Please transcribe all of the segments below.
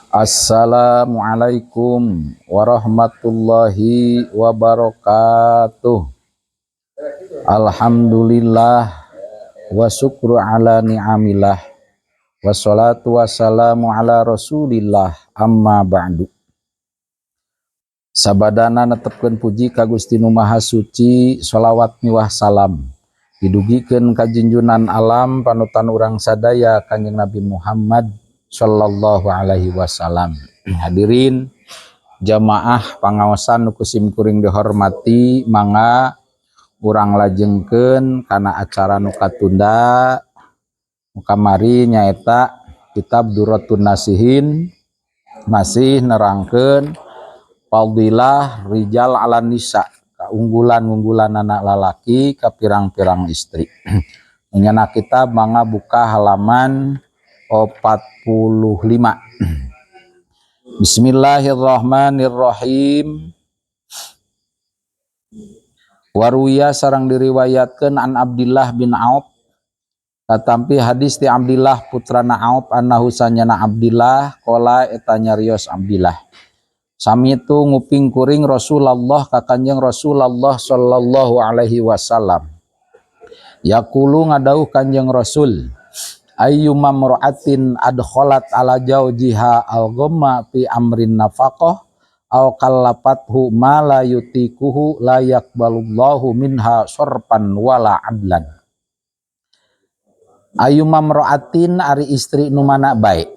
Assalamualaikum warahmatullahi wabarakatuh. Alhamdulillah wa syukru ala ni'amillah, wassalatu wassalamu ala rasulillah, amma ba'du. Sabadana netepkeun puji ka Gusti Nu Maha Suci, sholawat miwah salam didugikeun ka junjunan alam, panutan urang sadaya, Kanjeng Nabi Muhammad sallallahu alaihi wasallam. Hadirin jamaah pangaosan nu ku sim kuring dihormati, mangga urang lajengkeun kana acara nu katunda nu kamari, nyaeta kitab Durratun Nasihin, masih nerangkeun fadilah rijal ala nisa, kaunggulan-unggulan anak lalaki ka pirang-pirang istri. Nyandak kitab mangga buka halaman 45. Bismillahirrahmanirrahim. Waruwiya sareng diriwayatkeun an Abdillah bin Auf, katampi hadis ti Abdillah putrana Auf, annahu sanyana Abdillah qala eta nyarios Abdillah, sami'tu nguping kuring Rasulullah ka Kanjeng Rasulullah sallallahu alaihi wasallam, yaqulu ngadawuh Kanjeng Rasul, ayyuma mra'atin adkhalat ala jaujiha al-ghamma fi amrin nafaqah aw kallafathu ma la yutiquhu la yaqbalullahu minha sorfan wala adlan. Ayyuma mra'atin ari istri nu mana bae,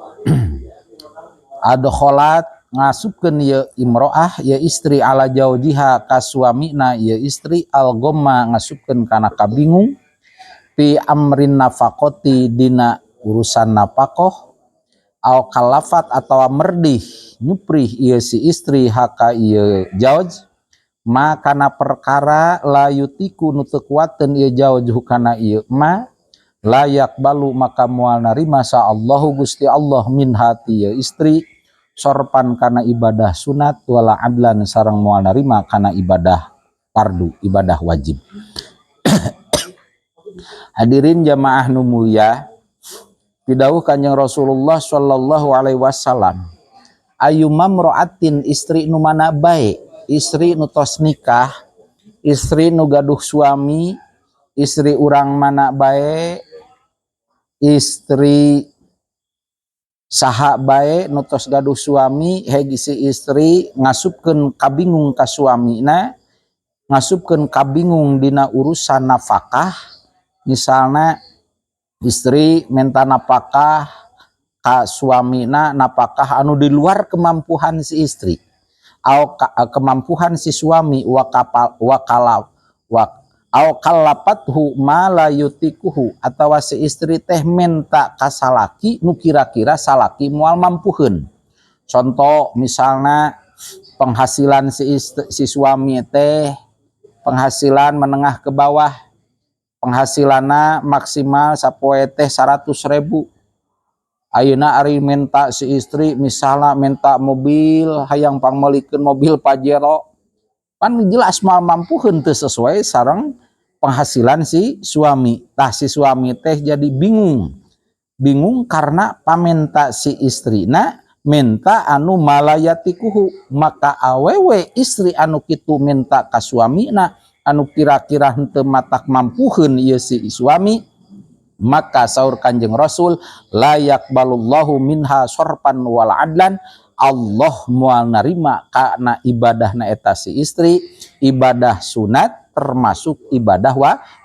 adkhalat ngasupkeun ieu imro'ah, ieu istri, ala jaujiha ka suamina ieu istri, al-ghamma ngasupkeun kana kabingung, fi amrin nafaqati dina urusan nafakoh, aw kalafat atawa merdih nyuprih ieu si istri ha ka ieu jauj, ma kana perkara, la yutiqu nu teu kuateun ieu jauj kana ieu ma, la yaqbalu maka moal narima sa Allahu Gusti Allah minha ti ieu istri sorfan kana ibadah sunat, wala adlan sareng moal narima kana ibadah fardu, ibadah wajib. Hadirin jamaah nu mulia, pidawuh Kanjeng Rasulullah sallallahu alaihi wasallam, ayyuma mra'atin istri nu mana bae, istri nu tos nikah, istri nu gaduh suami, istri urang mana bae, istri saha bae nu tos gaduh suami, hegi si istri ngasupkeun kabingung ka suamina, ngasupkeun kabingung dina urusan nafkah. Misalnya istri minta nafkah ka suamina, nafkah anu di luar kemampuan si istri au kemampuan si suami, wa kapal wakala wa au kallafathu ma la yutiquhu atawa si istri teh minta ka salaki nu kira-kira salaki moal mampuheun. Contoh misalnya penghasilan si istri, si suami teh penghasilan menengah ke bawah, penghasilanna maksimal sapoe teh 100 ribu. Ayeuna ari minta si istri misalnya minta mobil, hayang pangmeulikeun mobil Pajero, pan jelas moal mampuheun, teu sesuai sareng penghasilan si suami. Tah, si suami teh jadi bingung, bingung karena pamenta si istrina minta anu ma la yutiquhu. Maka awewe istri anu kitu minta ka suamina anu kira-kira henteu matak mampuheun ieu si suami, maka saur Kanjeng Rasul, la yaqbalullahu minha sorfan wala adlan, Allah moal narima kana ibadahna eta si istri, ibadah sunat termasuk ibadah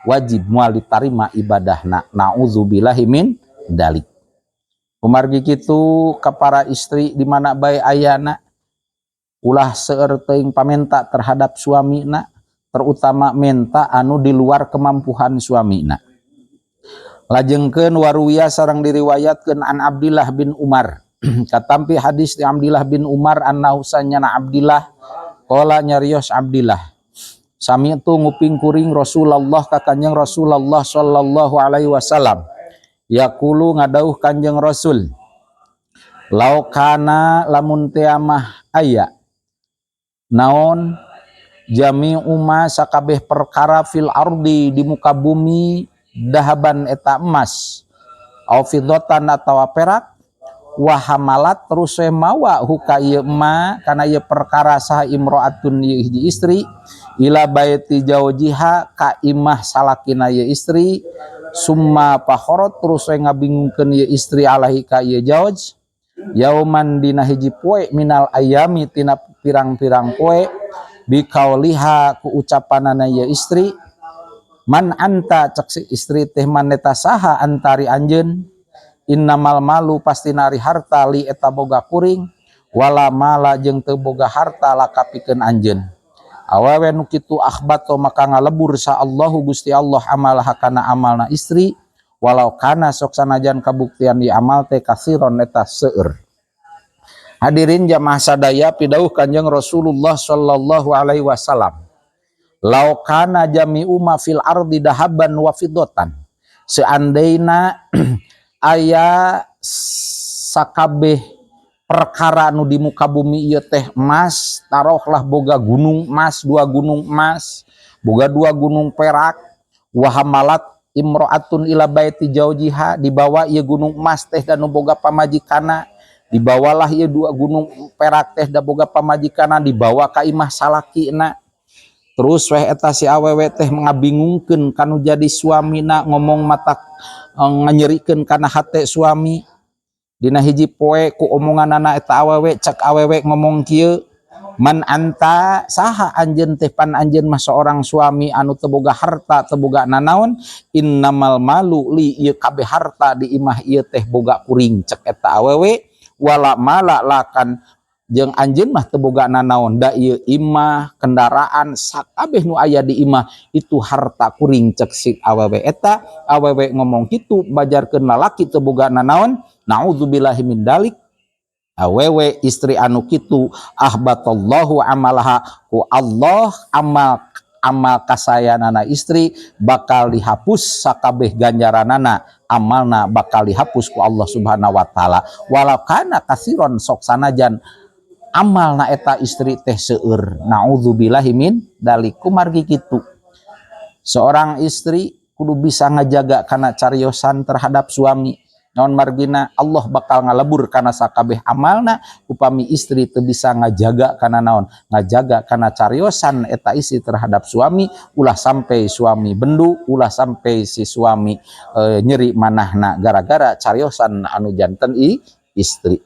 wajib moal ditarima ibadahna, naudzubillahi min dalik. Kumargi kitu, ka para istri di mana bae ayana, ulah seueur teuing pamenta terhadap suamina, terutama minta anu di luar kemampuan suamina. Lajengkeun, waruwiya sareng diriwayatkeun an Abdillah bin Umar, katampi hadis di Abdillah bin Umar, annahu sanyana Abdillah qala nyarios Abdillah, sami'tu nguping kuring Rasulullah ka Kanjeng Rasulullah sallallahu alaihi wasallam, yaqulu ngadawuh Kanjeng Rasul, lau kana lamun teh mah aya naon jami'u ma sakabeh perkara fil ardi di muka bumi, dahaban eta emas, au fiddatan atawa perak. Wa hamalat, terus we mawa, hu ka ieu ma, kana ieu perkara, saha imroatun, ieu hiji istri, ila baiti jaujiha, ka imah salakina ieu istri. Summa fakhorot, terus we ngabingungkeun ieu istri, alaihi, ka ieu jauj, yauman, dina hiji poe, minal ayami, tina pirang-pirang poe, bikauliha, ku ucapanana ieu istri. Man anta, cek si istri teh, man, eta saha, anta, ari anjeun. Innamal malu, pasti ari harta, li, eta boga kuring, wala mala, jeung teu boga harta, laka, pikeun anjeun. Awewe nu kitu, ahbato, maka ngalebur sa Allahu, Gusti Allah, amalaha, kana amalna istri, walau kana, sok sanajan kabuktian di amal teh, kasiron, eta seueur. Hadirin jamaah sadaya, pidauh Kanjeng Rasulullah sallallahu alaihi wasallam, lau kana jami'u ma fil ardi dahaban wa fiddatan, seandainya aya sakabeh perkara nu di muka bumi ieu teh emas, taruhlah boga gunung emas, dua gunung emas, boga dua gunung perak, wa hamalat imro'atun ila baiti jaujiha, dibawa ieu gunung emas teh dan nu boga pamajikana, dibawalah ieu dua gunung perak teh da boga pamajikana, dibawa ka imah salakina. Terus weh eta si awewe teh ngabingungkeun kanu jadi suamina, ngomong mata nganyerikeun kana hate suami. Dina hiji poe ku omonganana eta awewe, cek awewe ngomong kieu, man anta, saha anjeun teh, pan anjeun mah seorang suami anu teu boga harta, teu boga nanaon. Innamal malu li, ieu kabeh harta di imah ieu teh boga kuring, cek eta awewe. Wala mala lakan, jeung anjeun mah teu boga nanaon, da ieu imah, kendaraan, sakabeh nu aya di imah itu harta kuring, cek si awewe eta. Awewe ngomong kitu bajarkeun lalaki teu boga nanaon. Naudzubillahi min dalik. Awewe istri anu kitu, ahbatallahu amalaha, ku Allah amal amal kasayanana istri bakal dihapus sakabeh ganjaranana, amalna bakal dihapus ku Allah Subhanahu wa taala, walau kana kasiron, sok sanajan amalna eta istri teh seueur. Naudzubillahi min dalik. Kumargi kitu, seorang istri kudu bisa ngajaga kana cariosan terhadap suami. Naon margina? Allah bakal ngalebur kana sakabeh amalna upami istri teu bisa ngajaga kana naon, ngajaga kana cariosan eta istri terhadap suami. Ulah sampai suami bendu, ulah sampai si suami nyeri manahna gara-gara cariosan anu janten istri.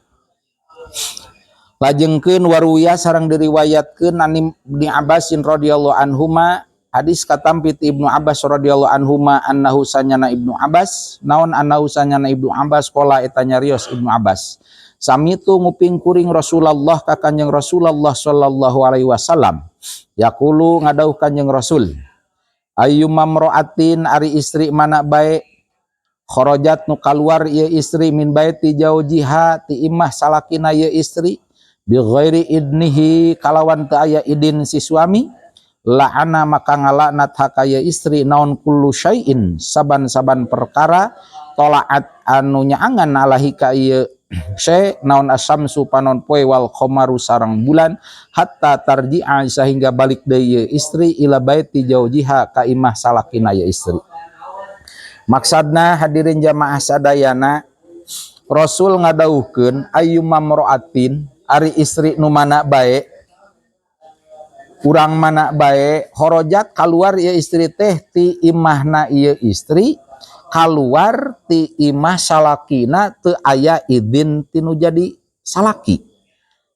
Lajengkeun, waruwiya, sareng diriwayatkeun, an Ibni Abbasin radhiyallahu anhuma, hadis katampi ti Ibnu Abbas radhiyallahu anhuma, annahu, sanyana Ibnu Abbas, naon, annahu, sanyana Ibnu Abbas, qala, eta nyarios Ibnu Abbas, samitu, nguping kuring, Rasulullah, ka Kanjeng Rasulullah sallallahu alaihi wasallam, yaqulu, ngadauh Kanjeng Rasul, ayyuma mra'atin, ari istri mana bae, kharajat, nu kaluar ieu istri, min baiti jaujiha, ti imah salakina ieu istri, bi ghairi idnihi, kalawan teu aya idin si suami, la'ana, maka ngalaknat ha ka ieu istri naon, kullu syai'in, saban-saban perkara, tola'at, anu nyaangan, alaihi, ka ieu syai' naon, asyamsu, panon poe, wal qamaru, sareng bulan, hatta tarji'a, sehingga balik deui ieu istri, ila baiti jaujiha, ka imah salakina ieu istri. Maksudna, hadirin jamaah sadayana, Rasul ngadauhkeun, ayyuma mra'atin, ari istri nu mana bae, urang mana bae, kharajat, keluar ieu istri teh ti imahna ieu istri, keluar ti imah salakina teu aya idin tinu jadi salaki,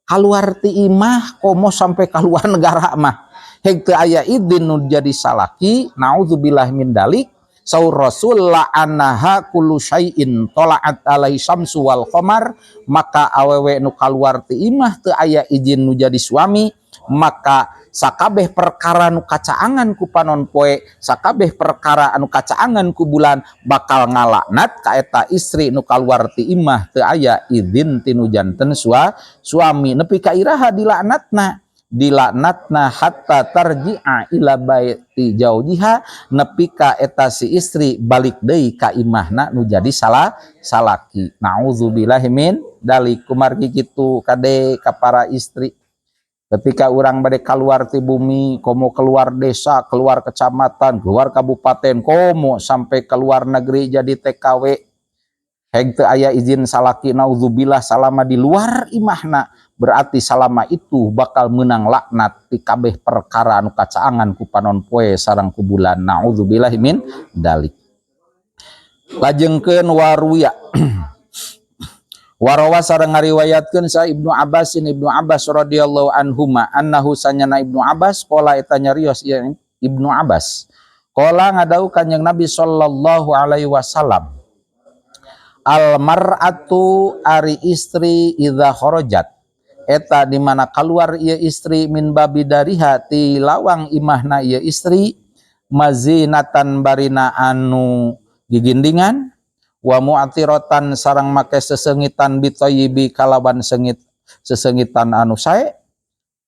keluar ti imah komo sampai keluar negara mah heg teu aya idin nu jadi salaki, naudzubillah min dalik. Saur Rasul, la'anaha kullu syai'in tola'at alaihi syamsu wal qamar, maka awewe nu kaluar ti imah teu aya izin nu jadi suami, maka sakabeh perkara nu kacaangan ku panon poe, sakabeh perkara anu kacaangan ku bulan bakal ngalaknat ka eta istri nu kaluar ti imah teu aya izin tinu janten suami. Nepi ka iraha dilaknatna? Dilaknatna hatta tarji'a ila baiti jaujiha, nepi ka eta si istri balik deui ka imahna nu jadi salah salaki. Naudzubillahi min dalik. Kumargi kitu, kade ka para istri, ketika orang bade keluar ti bumi, komo keluar desa, keluar kecamatan, keluar kabupaten, komo sampai keluar negeri jadi TKW. Heg teu aya izin salaki, naudzubillah, salama di luar imahna berarti salama itu bakal menang laknat ti kabeh perkara anu kacaangan ku panon poe sareng ku bulan, naudzubillah min dalik. Lajengkeun waruya Warawa sareng ngariwayatkeun sa Ibnu Abbasin, Ibnu Abbas radhiyallahu anhuma, annahu sanyana Ibnu Abbas qala eta nyarios ieu Ibnu Abbas, qala ngadawuh Kanjeng Nabi sallallahu alaihi wasallam, al mar'atu ari istri, idza kharajat eta di mana keluar ieu istri, min babi dariha ti lawang imahna ieu istri, mazinatan barina anu gigindingan, wa mu'tiratan sareng make sesengitan, bitayyibi kalawan sengit sesengitan anu sae,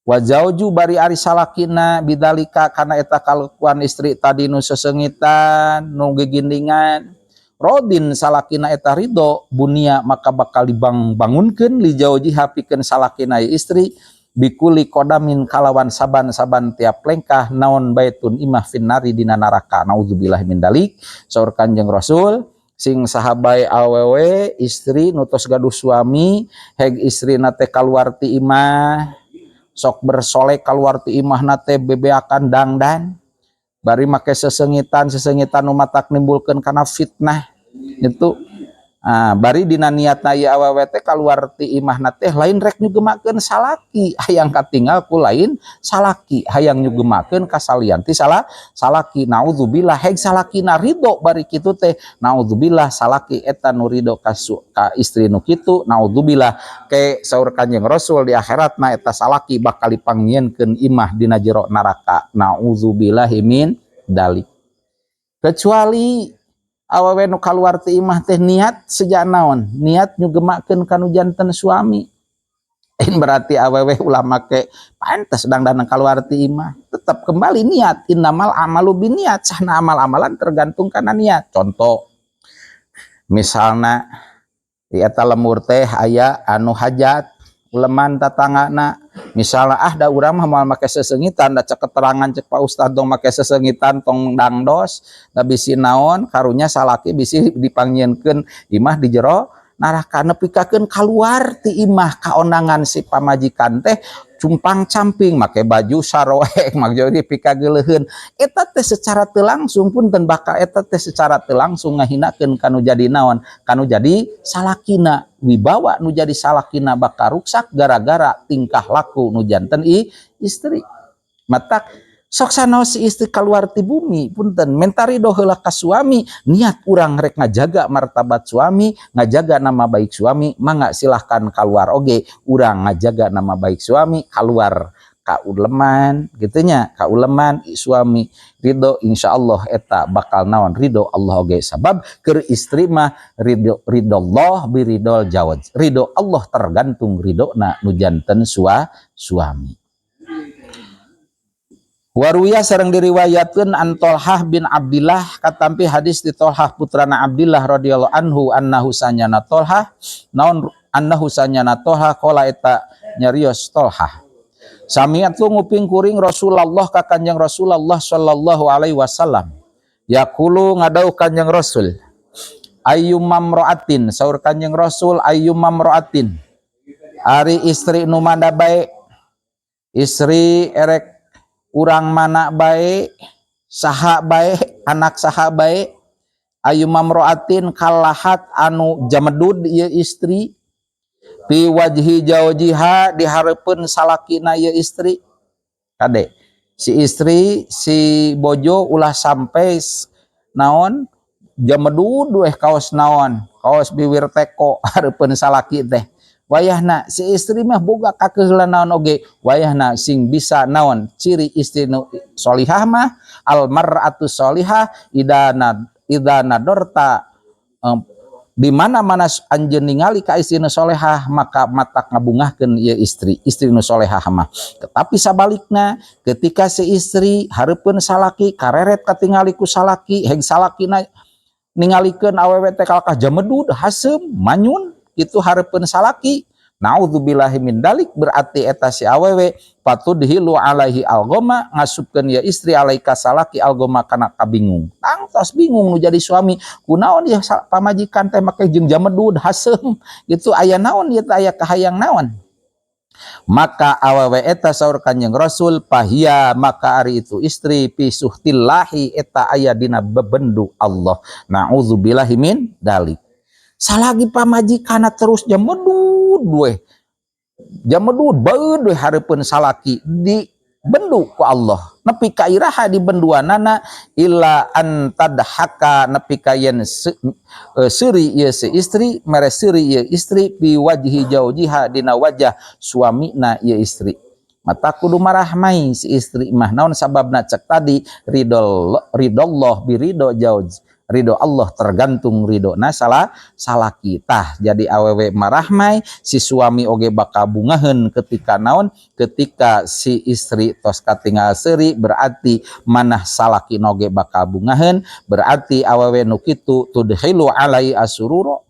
wa zauju bari ari salakina, bidalika kana eta kalakuan istri tadi nu sesengitan nu gigindingan, rodin salakina eta ridho, bunia maka bakal dibang bangunkeun, li zaujiha pikeun salakina istri, bikulli qodamin kalawan saban-saban tiap lengkah naon, baitun imah, finnari dina neraka, naudzubillah min dalik. Saur Kanjeng Rasul, sing saha bae awewe istri nu tos gaduh suami, heg istri nate kaluar ti imah sok bersolek, kaluar ti imah nate bebeakan dangdan bari make sesengitan sesengitan nu matak nimbulkeun kana fitnah itu. Ah, bari dina niatna ieu awewe teh kaluar ti imahna teh lain rek nyugemakeun salaki, hayang katinggal ku lain salaki, hayang nyugemakeun ka salian ti salah salaki, naudzubillah. Heg salakina ridho bari kitu teh, naudzubillah, salaki eta nu ridho ka istri nu kitu, naudzubillah, ke saur Kanjeng Rasul di akhiratna eta salaki bakal dipangnyieunkeun imah dina jero neraka, naudzubillahi min dalik. Kecuali awewe nu kaluar ti imah teh niat sejak naon, niat nyugemakeun kanu janten suami, ini berarti awewe ulah make pantes dangdan keluar ti imah. Tetap kembali niat, innamal amalu biniat, sahna amal-amalan tergantung karena niat. Contoh misalnya di eta lembur teh aya anu hajat uleman tatanggana misalnya, ah da urang mah moal make sesengitan, da cek keterangan cek Pak Ustad tong make sesengitan, tong dangdos, da bisi naon karunya salaki bisi dipangnyieunkeun imah di jero neraka. Nepikakeun keluar ti imah ka ondangan si pamajikan teh cumpang camping, make baju saroek, make jadi pikageuleuheun, eta teh secara teu langsung punten bakal eta teh secara teu langsung ngahinakeun kanu jadi naon, kanu jadi salakina. Wibawa nu jadi salakina bakal ruksak gara-gara tingkah laku nu janten istri. Matak sok sanaos si istri keluar ti bumi, punten, menta ridho heula ka suami. Niat urang rek ngajaga martabat suami, ngajaga nama baik suami, mangga silahkan keluar oge. Urang ngajaga nama baik suami, keluar ka uleman gitunya, ka uleman suami ridho, insyaallah eta bakal naon, ridho Allah oge. Sabab keur istri mah ridho, ridho Allah biridhol zauj, ridho Allah tergantung ridhona nu janten suami. Waruya sareng diriwayatkeun an Tolhah bin Abdillah, katampi hadis di Tolhah putrana Abdillah radhiyallahu anhu, annahu sanyana Tolhah naon, annahu sanyana Tolhah qala eta nyarios Tolhah, sami'tu nguping kuring Rasulullah ka Kanjeng Rasulullah sallallahu alaihi wasallam, yaqulu ngadawuh Kanjeng Rasul, ayyuma mra'atin, saur Kanjeng Rasul, ayyuma mra'atin ari istri nu mana bae, istri erek urang mana bae, saha bae, anak saha bae, ayyuma mra'atin kalahat anu jamedud ieu istri, fi wajhi zaujiha di hareupeun salakina ieu istri. Kade si istri, si bojo ulah sampai naon, jamedud weh kaos naon, kaos biwir teko hareupeun salaki teh. Wayahna si istri mah boga kakeuheulan naon oge, wayahna sing bisa naon, ciri istri nu solihah mah, al mar'atu solihah idza nadorta, di mana-mana anjeun ningali ka istri nu solehah maka matak ngabungahkeun ieu istri, istri nu solehah mah. Tetapi sabalikna ketika si istri hareupeun salaki kareret katingali ku salaki, heg salakina ningalikeun awewe teh kalakah jamedud haseum manyun itu hareupeun salaki, Naudzubillahi min dalik. Berarti eta si awewe fatudkhilu alaihi alghomma, ngasupkeun ya istri alaihi ka salaki alghomma kana kabingung. Tangtos bingung nu jadi suami, kunaon ya pamajikan teh make jeung jamedud haseum gitu, aya naon ieu teh, aya kahayang naon? Maka awewe eta, saur Kanjeng Rasul, fahiya, maka ari itu istri, fi sukhtillahi, eta aya dina bebendu Allah. Naudzubillahi min dalik. Salagi pamajikanna terus jamedud we, jamedud baeud we hareupeun salaki, di bendu ku Allah. Nepi ka iraha di benduanana? Illa an tadhaka, nepi ka yen seuri ieu si istri, mere seuri ieu istri, fi wajhi jaujiha, dina wajah suamina ieu istri. Mata kudu marahmai si istri mah. Naon sababna? Cek tadi, ridho ridho biridho jauj, ridho Allah tergantung ridho nah salah salah kita. Jadi awewe marahmai, si suami oge bakal bungaheun. Ketika naon? Ketika si istri tos katinggal seuri, berarti manah salaki oge bakal bungaheun. Berarti awewe nu kitu tudkhilu alai asururo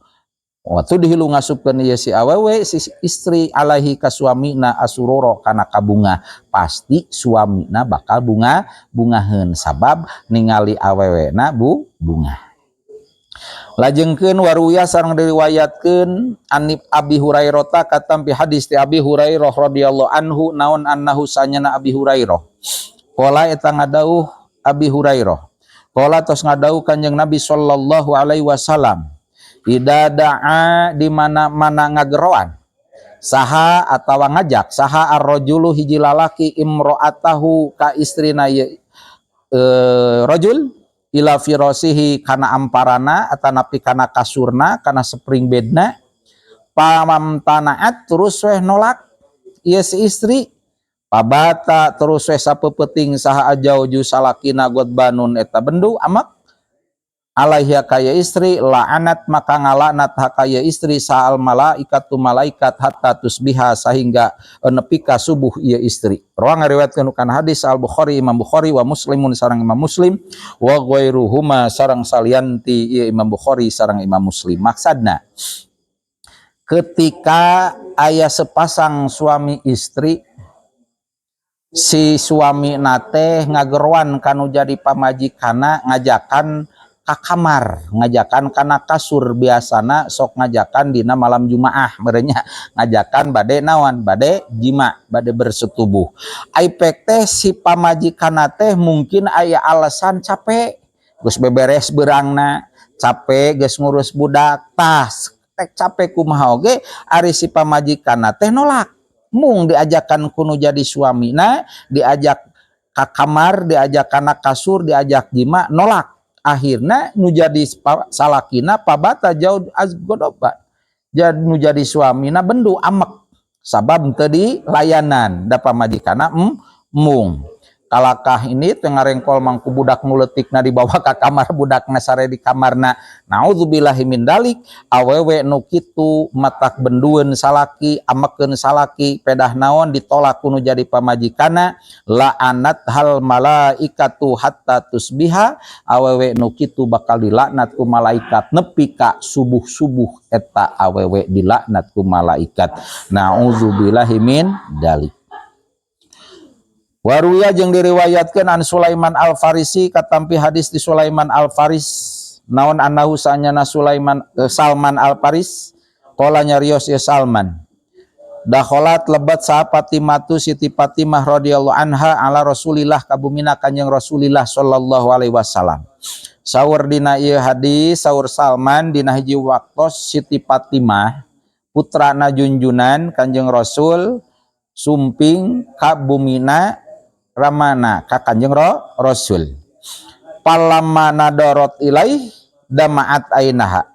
wa tudkhilu, ngasupkeun ieu si awewe, si istri, alaihi ka suamina asururo kana kabunga. Pasti suamina bakal bunga bungaheun sabab ningali awewena bu bunga. Lajengkeun, waruwiya, sareng diriwayatkeun, an Abi Hurairah, katampi hadis ti Abi Hurairah radhiyallahu anhu, naon annahu, sanyana Abi Hurairah, qala, eta ngadauh Abi Hurairah, qala, tos ngadauh Kanjeng Nabi sallallahu alaihi wasallam, ida da'a, di mana-mana ngageroan saha atawa ngajak saha arrajulu, hiji lalaki, imro'atahu, ka istrina ye, rajul, ila firasihi, kana amparana atanapi kana kasurna, kana spring bedna, pamtanaat, terus weh nolak ieu si istri, pabata, terus weh sapeupeting saha azzauju, salakina, ghadbanun, eta bendu amak, alaiha, kaya istri, la'anat, maka ngalaknat hakaya istri sa'al malaikatu, malaikat, hatta tusbiha, sehingga nepi ka subuh ieu istri. Rawa, ngariwayatkeun kana hadis, al Bukhari, Imam Bukhari, wa Muslimun, sareng Imam Muslim, wa ghairuhuma, sareng salianti ieu Imam Bukhari sareng Imam Muslim. Maksudna, ketika aya sepasang suami istri, si suami nate ngageroan kanu jadi pamajikana, ngajakan ka kamar, ngajakan kana kasur. Biasana sok ngajakan dina malam Jumaah merenya, ngajakan bade naon, bade jima, bade bersetubuh. Ai pek teh si pamajikana teh mungkin aya alasan capek, geus beberes beurangna, capek geus ngurus budak. Tah, tek capek kumaha oge ari si pamajikana teh nolak. Mung diajakan kuno jadi suamina, diajak ka kamar, diajak kana kasur, diajak jima, nolak. Akhirnya nu jadi salakina pabata jauh azgodoba, jadi nu jadi suamina bendu amek sabab tadi layanan da pamajikana mung kalakah ini tengah rengkol mangku budak nu leutikna dibawa ka kamar, budakna sare di kamarna. Naudzubillahi min dalik. Awewe nu kitu matak bendueun salaki, amekeun salaki, pedah naon, ditolak kuno jadi pamajikana, la'anat hal malaikatu hatta tusbiha, awewe nu kitu bakal dilaknat ku malaikat nepi ka subuh-subuh. Eta awewe dilaknat ku malaikat. Naudzubillahi min dalik. Waruwiya, jeung diriwayatkeun, an Sulaiman Al Farisi, katampi hadis di Sulaiman Al Faris, naon annahu, sanyana Sulaiman Salman Al Faris, qala, nyarios ya Salman, dakhalat, lebat saha Fatimatu, Siti Fatimah radhiyallahu anha, ala Rasulillah, kabumina Kanjeng Rasulillah sallallahu alaihi wasallam. Saur dina ieu hadis, saur Salman, dina hiji waktos Siti Fatimah putrana junjunan Kanjeng Rasul sumping ka bumina ramana, ka Kanjeng Rasul. Falamma nadorot ilaih damaat ainaha.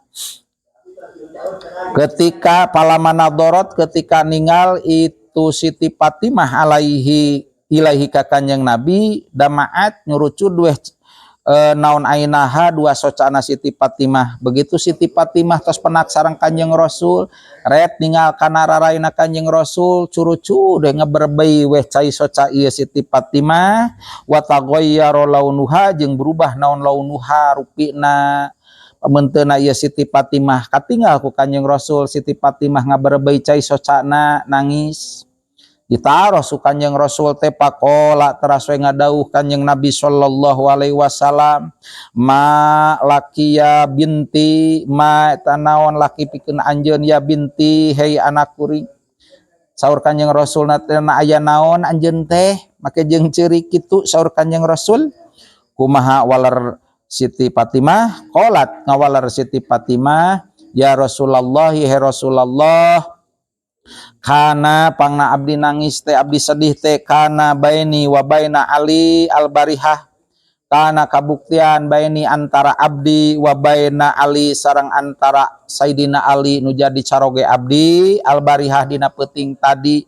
Ketika falamma nadorot, ketika ningal itu Siti Fatimah, alaihi, ilaihi, ka Kanjeng Nabi, damaat, nyurucud weh naon ainaha, dua socana Siti Fatimah. Begitu Siti Fatimah tos penak sareng Kanjeng Rasul, ret ningal kana raraina Kanjeng Rasul, curucu deh, ngeberbei weh cai soca ieu Siti Fatimah. Wa taghayyara launuha, jeung berubah naon launuha, rupina. Pamentena ieu Siti Fatimah katinggal ku Kanjeng Rasul. Siti Fatimah ngaberebei cai socana, nangis. Ditaros ku Kanjeng Rasul teh, faqala teras we ngadauh Kanjeng Nabi sallallahu alaihi wasallam, ma laki ya binti, ma eta naon laki pikeun anjeun, ya binti, hei anak kuring. Saur Kanjeng Rasul na teh, aya naon anjeun teh make jeung ceurik kitu? Saur Kanjeng Rasul. Kumaha waler Siti Fatimah? Qalat, ngawaler Siti Fatimah, ya Rasulullah, he Rasulullah, kana pangna abdi nangis teh, abdi sedih teh, kana baini wa baina Ali al-barihah, kana kabuktian baini antara abdi, wa baina Ali sareng antara Sayyidina Ali nu jadi caroge abdi, al-barihah dina peuting tadi,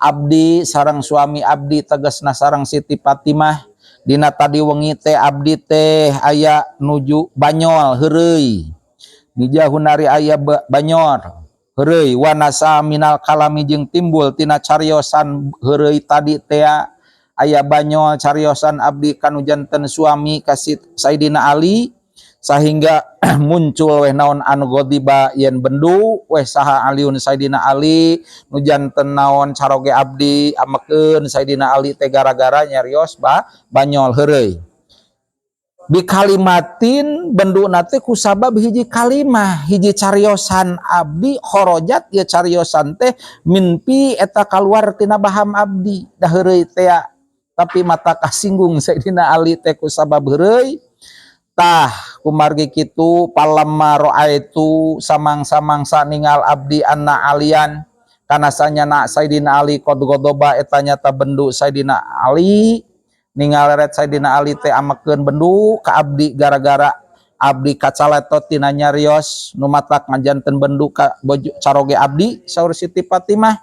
abdi sareng suami abdi, tegasna sareng Siti Fatimah, dina tadi wengi teh abdi teh aya nuju banyol heureuy, nijahun ari aya banyol heureuy, wa nasya'a minal kalami jeung timbul tina cariosan heureuy tadi teh, aya banyol cariosan abdi kanu janten suami ka Sayyidina Ali, sehingga muncul weh naon anu ghadiba yen bendu weh saha Aliun Sayyidina Ali nu janten naon caroge abdi. Amekeun Sayyidina Ali teh gara-gara nyarios banyol heureuy, bi kalimatin, bendu teh kusabab hiji kalimah, hiji cariosan abdi, kharajat ya cariosan teh, min fi eta kaluar tina baham abdi, da heureuy teh, tapi mata kasinggung Sayyidina Ali teh kusabab heureuy. Tah, kumargi kitu, falamma raaitu samang-samangsa ningal abdi, anna alian kana sanyana Sayyidina Ali, qad ghadiba eta nyata bendu Sayyidina Ali, ningal ret Sayyidina Ali teh amekeun bendu ka abdi gara-gara abdi kacaletot tina nyarios nu matak ngajanten bendu ka bojo caroge abdi, saur Siti Fatimah.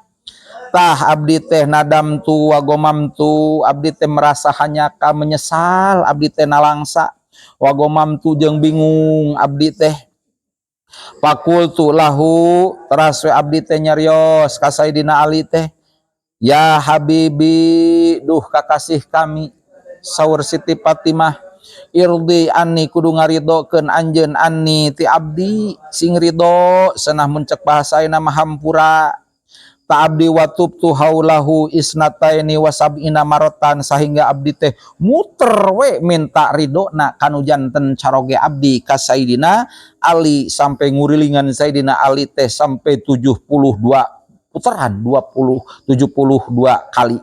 Tah, abdi teh nadam tu wa gomam tu, abdi teh merasa hanyaka, menyesal abdi teh, nalangsa, wa gomam tu jeung bingung abdi teh. Faqultu lahu teras we abdi teh nyarios ka Sayyidina Ali teh, ya habibi, duh kakasih kami, saur Siti Fatimah, irdi anni, kudu ngaridokeun anjeun, anni ti abdi, sing ridho senah, mun cek bahasa ayeuna mah hampura ta abdi. Wa tuftu haulahu isnataini wa sab'ina marotan, sehingga abdi teh muter we minta ridho na kanu janten caroge abdi ka Sayyidina Ali, sampai ngurilingan Sayyidina Ali teh sampai 72 putaran, 20 72 kali,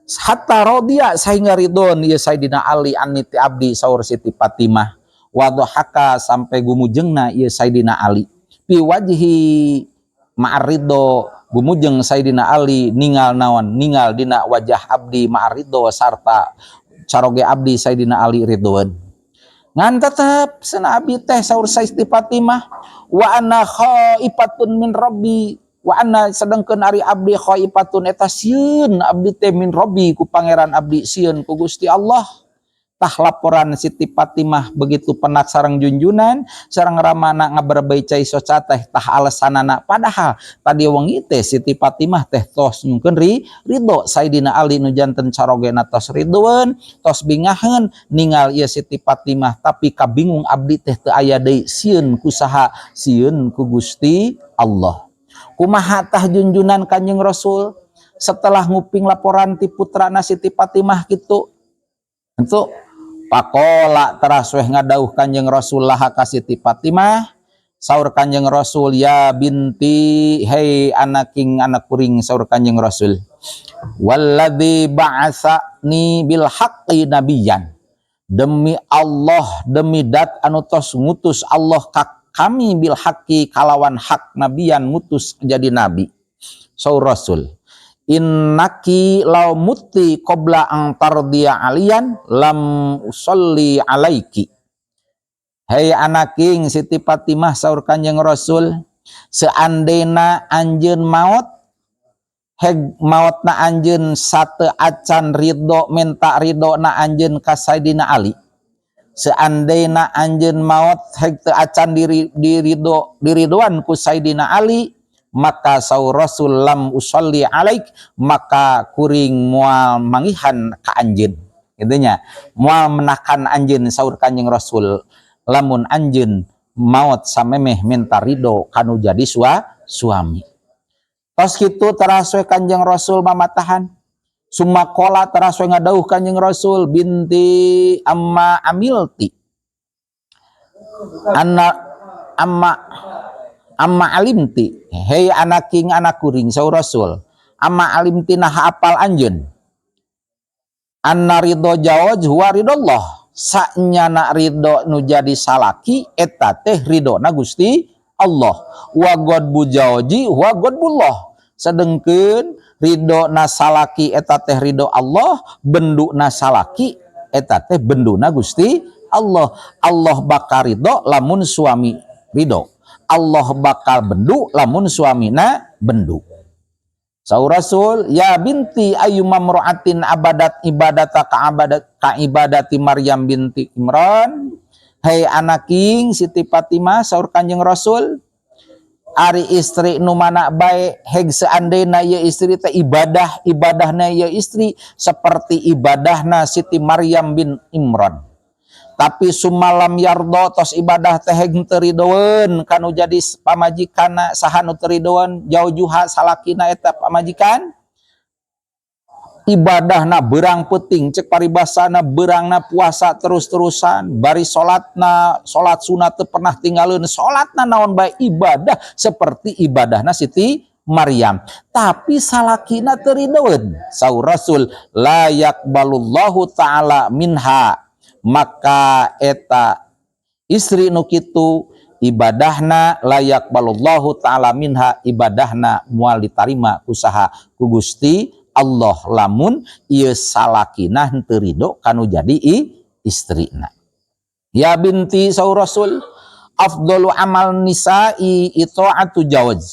hatta rodiya sehingga ridon ieu Sayyidina Ali, anni ti abdi, saur Siti Fatimah. Wa dhahaka sampai gumujengna ieu Sayyidina Ali, fi wajhi ma'aridho, gumujeng Sayyidina Ali ningal naon, ningal dina wajah abdi, ma'aridho sarta caroge abdi Sayyidina Ali ridwan. Ngan tetep cenah abdi teh, saur Siti Fatimah, wa ana khaifatun min rabbi, wa ana sedengkeun ari abdi, khaifatun eta sieun abdi teh, min rabbi ku pangeran abdi, sieun ku Gusti Allah. Tah, laporan Siti Fatimah begitu penak sareng junjunan sareng ramana ngaberebei cai soca teh. Tah, alasanana padahal tadi wengi teh Siti Fatimah teh tos nyungkeun ridho Sayyidina Ali nu janten carogena tos ridhoeun, tos bingaheun ningal ieu Siti Fatimah, tapi kabingung abdi teh teu aya deui, sieun ku saha? Sieun ku Gusti Allah. Kumaha tah junjunan Kanjeng Rasul setelah nguping laporan ti putrana Siti Fatimah kitu? Itu faqala teras weh ngadauh Kanjeng Rasul laha ka Siti Fatimah. Saur Kanjeng Rasul, ya binti, hei anaking, anak kuring, saur Kanjeng Rasul, walladzi ba'atsani bil haqqi nabiyan, demi Allah, demi dat anu tos ngutus Allah ka kami, bil haqqi kalawan hak, nabiyan ngutus jadi nabi, saur Rasul, innaki law mutti qabla an tardiya aliyan lam usolli alaiki. Hei anaking Siti Fatimah, saur Kanjeng Rasul, seandainya anjeun maut, heg mautna anjeun sate acan ridho, minta ridho na anjeun ka Sayyidina Ali, seandainya anjeun maut heg teu acan diri diridho, diridoan ku Sayyidina Ali, maka saur Rasul, lam usolli alaik, maka kuring moal mangihan ka anjeun kitu nya, moal menakan anjeun, saur Kanjeng Rasul, lamun anjeun Maot samemeh minta ridho kanu jadi suami. Tos kitu teras we Kanjeng Rasul mamatahan. Summa qola, teras we ngadauh Kanjeng Rasul, "Binti, amma amilti anna amma amma alimti." "Hei anaking, anak kuring," saur Rasul, "amma alimti, nah apal anjeun, anna ridho zauj huwa ridhollah, sanyana ridho nu jadi salaki eta teh ridho na Gusti Allah, wa ghadbu zauji huwa ghadbullah, sedengkeun ridho na salaki eta teh ridho Allah, bendu na salaki eta teh bendu na Gusti Allah. Allah bakal ridho lamun suami ridho, Allah bakal bendu lamun suamina bendu." Saur Rasul, "Ya binti, ayyuma mra'atin abadat ibadata ka abadat ka ibadati Maryam binti Imran." "Hei anaking Siti Fatimah," saur Kanjeng Rasul, "ari istri nu mana bae heg seandainya ye istri teh ibadah, ibadahna ye istri seperti ibadahna Siti Maryam bin Imran, tapi summa lam yardo, tos ibadah teh heg teu ridoeun kanu jadi pamajikanna." Saha nu teu ridoeun? Zaujuha, salakina eta pamajikan. Ibadahna berang peuting, cek paribasana berangna puasa terus-terusan, bari salatna salat sunat teu pernah tinggalin, salatna naon bae ibadah seperti ibadahna Siti Maryam, tapi salakina teu ridoeun. Saur Rasul, la yaqbalullahu ta'ala minha, maka eta istri nu kitu ibadahna, la yaqbalullahu ta'ala minha, ibadahna moal ditarima ku saha? Ku Gusti Allah, lamun ieu salakina henteu ridho kanu jadi istrina. "Ya binti," saur Rasul, "afdalu amal nisa'i itaatu zauj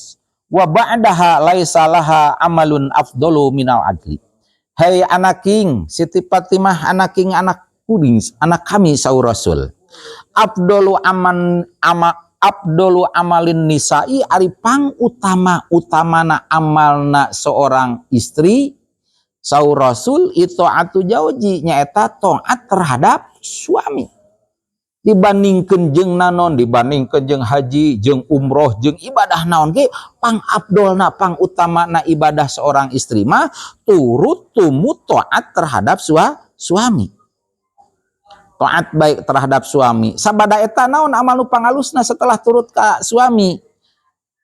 wa ba'daha laisa laha amalun afdalu minal adli." "Hei anaking Siti Fatimah, anaking, anak kuring, anak kami," saur Rasul, "afdalu aman ama afdalu amalin nisa'i, ari pang utama utamana amalna seorang istri," saur Rasul, "itaatu zauji, nyaeta taat terhadap suami. Dibandingkeun jeung naon, dibandingkeun jeung haji, jeung umroh, jeung ibadah naon ge, pang afdolna, pang utamana ibadah seorang istri mah turut tumut taat terhadap suami, taat baik terhadap suami. Sabada eta naon amal nu pangalusna setelah turut ka suami?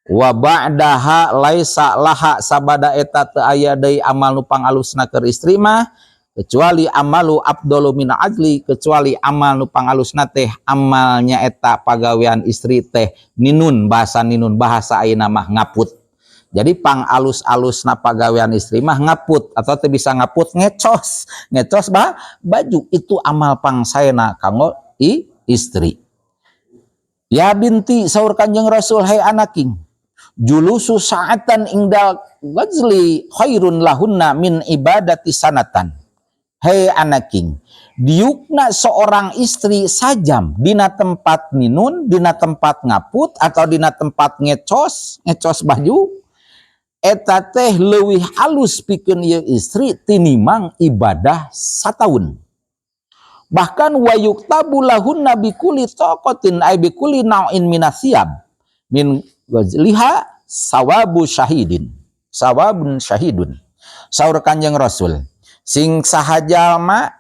Wa ba'daha laisa laha, sabada eta teu aya deui amal nu pangalusna keur istri mah kecuali amalu afdalu min adli, kecuali amal nu pangalusna teh amalnya eta pagawean istri teh ninun, bahasa ninun, bahasa ayeuna mah ngaput. Jadi pang alus-alusna pagawean istri mah ngaput, atau teu bisa ngaput, ngecos, ngecos baju, itu amal pang saena kanggo istri. Ya binti," saur Kanjeng Rasul, "hai anaking, julusu sa'atan indal ghazli khairun lahunna min ibadati sanatan." Hei anaking, diukna seorang istri sajam dina tempat ninun, dina tempat ngaput, atau dina tempat ngecos, ngecos baju, eta teh leuwih alus pikeun ieu istri tinimang ibadah sataun. Bahkan wa yuktabu lahunna bikuli taqatin ay bikuli nau'in minasiyab min ghazliha sawabu syahidin, sawabun syahidun. Saur Kanjeng Rasul, sing saha jalma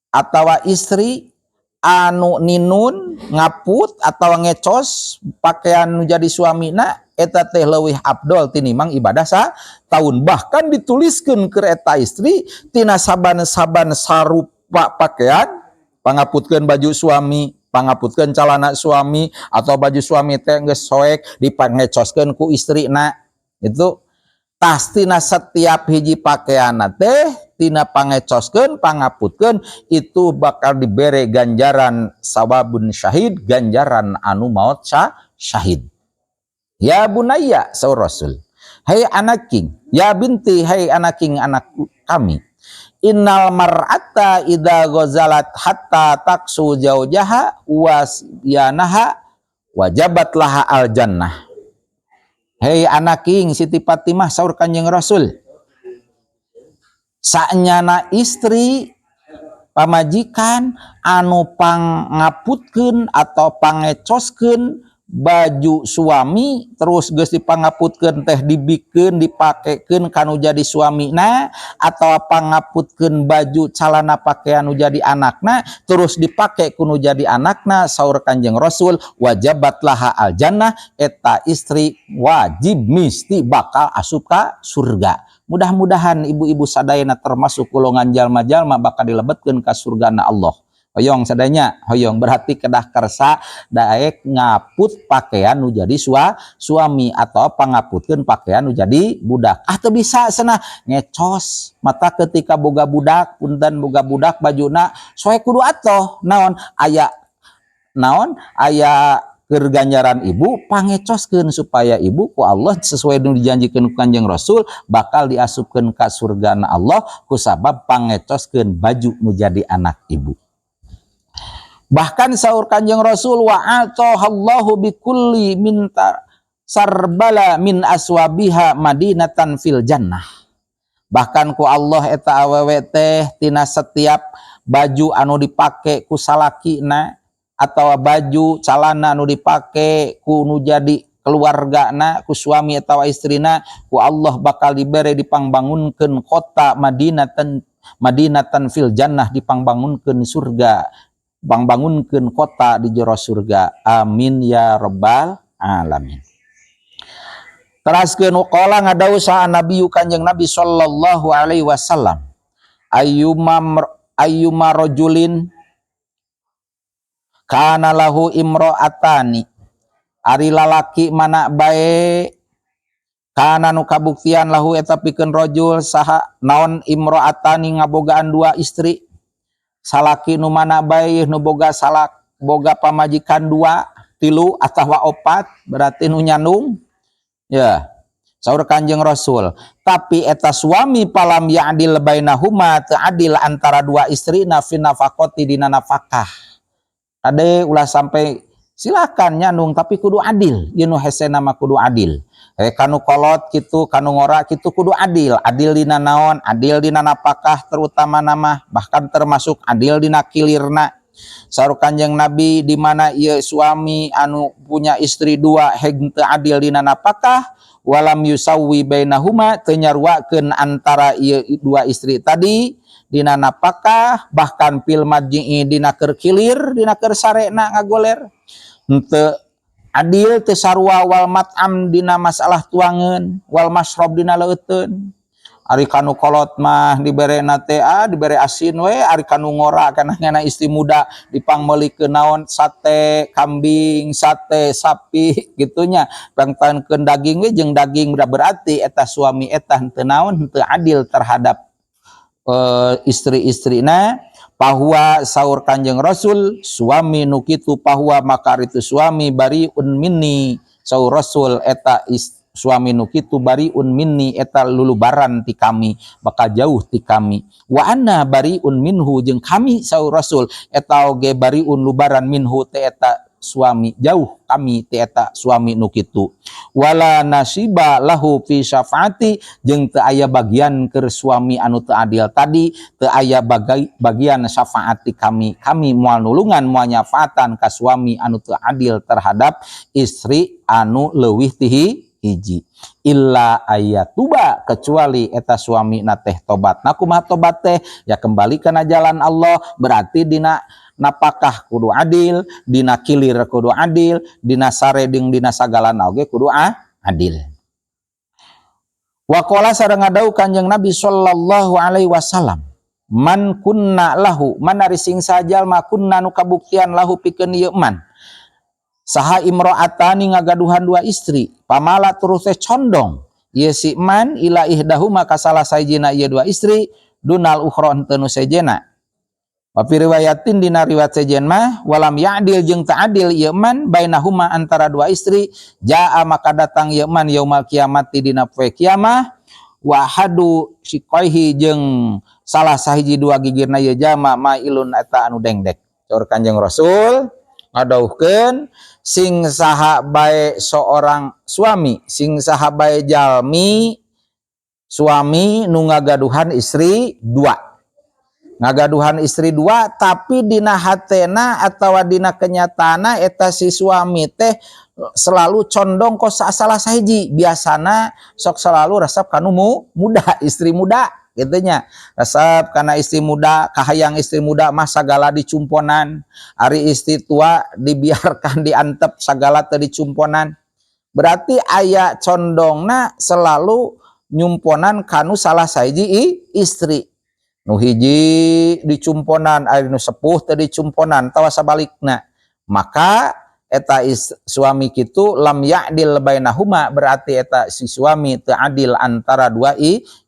atawa istri anu ninun, ngaput atau ngecos pakaian nu jadi suamina, eta teh leuwih afdol tinimang ibadah tahun. Bahkan dituliskeun ke eta istri tina saban-saban sarupa pakaian, pangaputkeun baju suami, pangaputkeun calana suami, atau baju suami teh geus soek dipangecoskeun ku istrina itu, tas tina setiap hiji pakaian teh tina pangecoskeun, pangaputkeun itu bakal dibere ganjaran sawabun syahid, ganjaran anu maut syahid. "Ya bunayya," saur Rasul, "hai anaking, ya binti, hai anaking, anak kami, innal mar'ata idza ghazalat hatta taksu zaujaha wasyanaha wajabat laha al jannah." "Hei anaking Siti Fatimah," saur Kanjeng Rasul, saenyana istri Pamajikan anu pangngaputkeun atau pangecoskeun baju suami, terus geus dipangaputkeun teh dibikeun, dipakekeun kanu jadi suamina, atau pangaputkeun baju, calana, pakaian nu jadi anakna, terus dipake ku nu jadi anakna, saur Kanjeng Rasul, wajabat laha aljannah, eta istri wajib misti bakal asup ka surga. Mudah-mudahan ibu-ibu sadayana termasuk golongan jalma-jalma bakal dilebetkeun ka surgana Allah. Hoyong sadanya? Hoyong. Berarti kedah kersa daek ngaput pakaian nu jadi suami atau pangaputkeun pakaian nu jadi budak. Ah, teu bisa cenah, ngecos. Mata ketika boga budak, punten, boga budak bajuna soe kudu atoh naon aya, naon aya keur ganjaran ibu pangecoskeun, supaya ibu ku Allah sesuai dengan dijanjikan ku Kanjeng Rasul bakal diasupkeun ka surgana Allah kusabab pangecoskeun baju nu jadi anak ibu. Bahkan saur Kanjeng Rasul, wa atahallahu bikulli minta sarbala min aswabiha madinatan fil jannah. Bahkan ku Allah eta awewe teh tina setiap baju anu dipake ku salakina atau baju, calana anu dipake ku nu jadi keluargana, ku suami atau istrina, ku Allah bakal dibere, dipangbangunkeun kota madinatan, madinatan fil jannah, dipangbangunkeun surga, pangbangunkeun kota di jero surga. Amin ya rabbal alamin. Teraskeun, qala, ngadawuh saha Nabi, Kanjeng Nabi sallallahu alaihi wasallam, ayyuma ayyuma rajulin kana lahu imro'atani, ari lalaki mana bae, kana nu kabuktian, lahu eta pikeun rajul saha naon, imro'atani ngabogaan dua istri, salaki nu mana bae nu boga salak, boga pamajikan dua, tilu atawa opat, berarti nu nyandung ya. Saur Kanjeng Rasul, tapi eta suami falam ya'dil bainahuma, teu adil antara dua istri, fi nafaqati, dina nafkah. Ade, ulah sampai, silakan nyandung tapi kudu adil. Ieu nu hesena mah kudu adil. Eh, kanu kolot kitu, kanu ngora kitu, kudu adil. Adil dina naon? Adil dina napakah terutama nama, bahkan termasuk adil dina kilirna. Saur Kanjeng Nabi, di mana ieu suami anu punya istri dua heg teu adil dina napakah, walam yusawwi bainahuma, teu nyaruakeun antara ieu dua istri tadi dina napakah, bahkan fil madji'i, dina keur kilir, dina keur sarena ngagoler henteu adil, teu sarua, wal mat'am, dina masalah tuangeun, wal masrob, dina leuteun. Ari kanu kolot mah dibere teh, ah, dibere asin we. Ari kanu ngora kana ngana istri muda dipangmeulikeun naon, sate kambing, sate sapi gitunya, pangtankeun daging we jeung daging. Berarti eta suami eta henteu naon, henteu adil terhadap istri-istrina. Fahuwa, saur Kanjeng Rasul, suami nu kitu, fahuwa, maka itu suami, bariun minni, saur Rasul, eta suami nu kitu, bariun minni, eta lulubaran ti kami, bakal jauh ti kami, wa ana bariun minhu, jeung kami, saur Rasul, eta oge bariun, lubaran, minhu, ti eta suami, jauh kami ti eta suami nu kitu, wala nasiba lahu fi syafaati, jeung teu aya bagian keur suami anu teu adil tadi, teu aya bagian syafaat ti kami. Kami moal nulungan, moal nyafaatan ka suami anu teu adil terhadap istri anu leuwih ti hiji, illa ayyatuba, kecuali eta suami na teh tobat. Nah, kumaha tobat teh? Ya kembali kana jalan Allah. Berarti dina napakah kudu adil, dina kilir kudu adil, dina sare jeung dina sagalana oge kudu adil. Waqala, sareng ngadawuh Kanjeng Nabi sallallahu alaihi wasallam, man kunna lahu, man ari sing sajalma, kunna nu kabuktian, lahu pikeun ieu man saha, imro'atani ngagaduhan dua istri, pamala terus teh condong ieu si man, ila ihdahuma, ka salah sahijina ieu dua istri, dunal ukhra, henteu nu sejena, wa fi riwayatin, dina riwayat sejen mah, walam ya'dil, jeung teu adil ieu man, bainahuma, antara dua istri, jaa, maka datang ieu man, yaumal kiamati, dina poe kiamah, wa ahadu syiqaihi, jeung salah sahiji dua gigirna ieu jalma, mailun, eta anu dengdek. Saur Kanjeng Rasul ngadawuhkeun, sing saha bae seorang suami, sing saha bae jalmi suami nu ngagaduhan istri dua. Ngagaduhan istri dua, tapi dina hatena atau dina kenyataana eta si suami teh selalu condong ka salah sahiji. Biasana sok selalu resep kanu muda, istri muda gitu nya. Resep karena istri muda, kahayang istri muda mah sagala dicumponan, ari istri tua dibiarkan, diantep, sagala teu dicumponan. Berarti aya condongna selalu nyumponan kanu salah sahiji istri. Nu hiji dicumponan, ari nu sepuh teu dicumponan, tawa sabalikna. Maka eta suami kitu lam ya'dil bainahuma, berarti eta si suami teu adil antara dua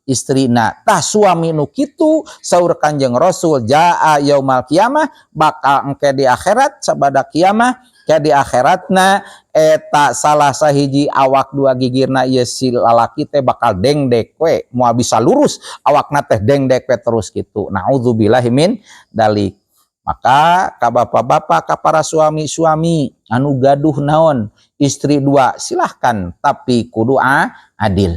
istrina. Tah, suami nu kitu, saur Kanjeng Rasul, jaa yaumal kiamah, bakal engke di akhirat, sabada kiamah ke di akhiratna, eta salah sahiji awak dua gigirna ieu si lalaki teh bakal dengdek we, moal bisa lurus awakna teh, dengdek we terus gitu. Naudzubillahi min dalik. Maka ka bapak-bapak, ka para suami-suami anu gaduh naon, istri dua, silahkan, tapi kudu adil.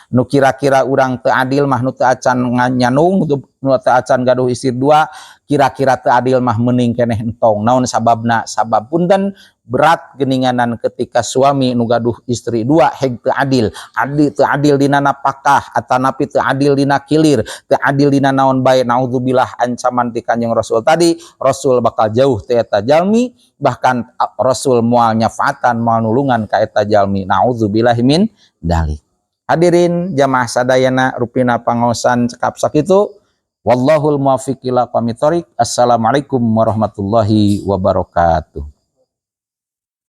Nu kira-kira urang teu adil mah, nu teu acan nyanung, nu teu acan gaduh istri dua, kira-kira teu adil mah mending keneh entong. Naon sababna? Sabab punten, berat geninganan ketika suami nu gaduh istri dua heg teu adil, adil teu adil dina napakah, atanapi teu adil dina kilir, teu adil dina naon bae. Naudzubillah, ancaman ti Kanjeng Rasul tadi, Rasul bakal jauh ti eta jalmi, bahkan Rasul moal nyafaatan, moal nulungan ka eta jalmi. Naudzubillahi min dalik. Hadirin jamaah sadayana, rupina pangaosan cekap sakitu. Wallahul muwaffiq ila aqwamit thoriq. Assalamualaikum warahmatullahi wabarakatuh.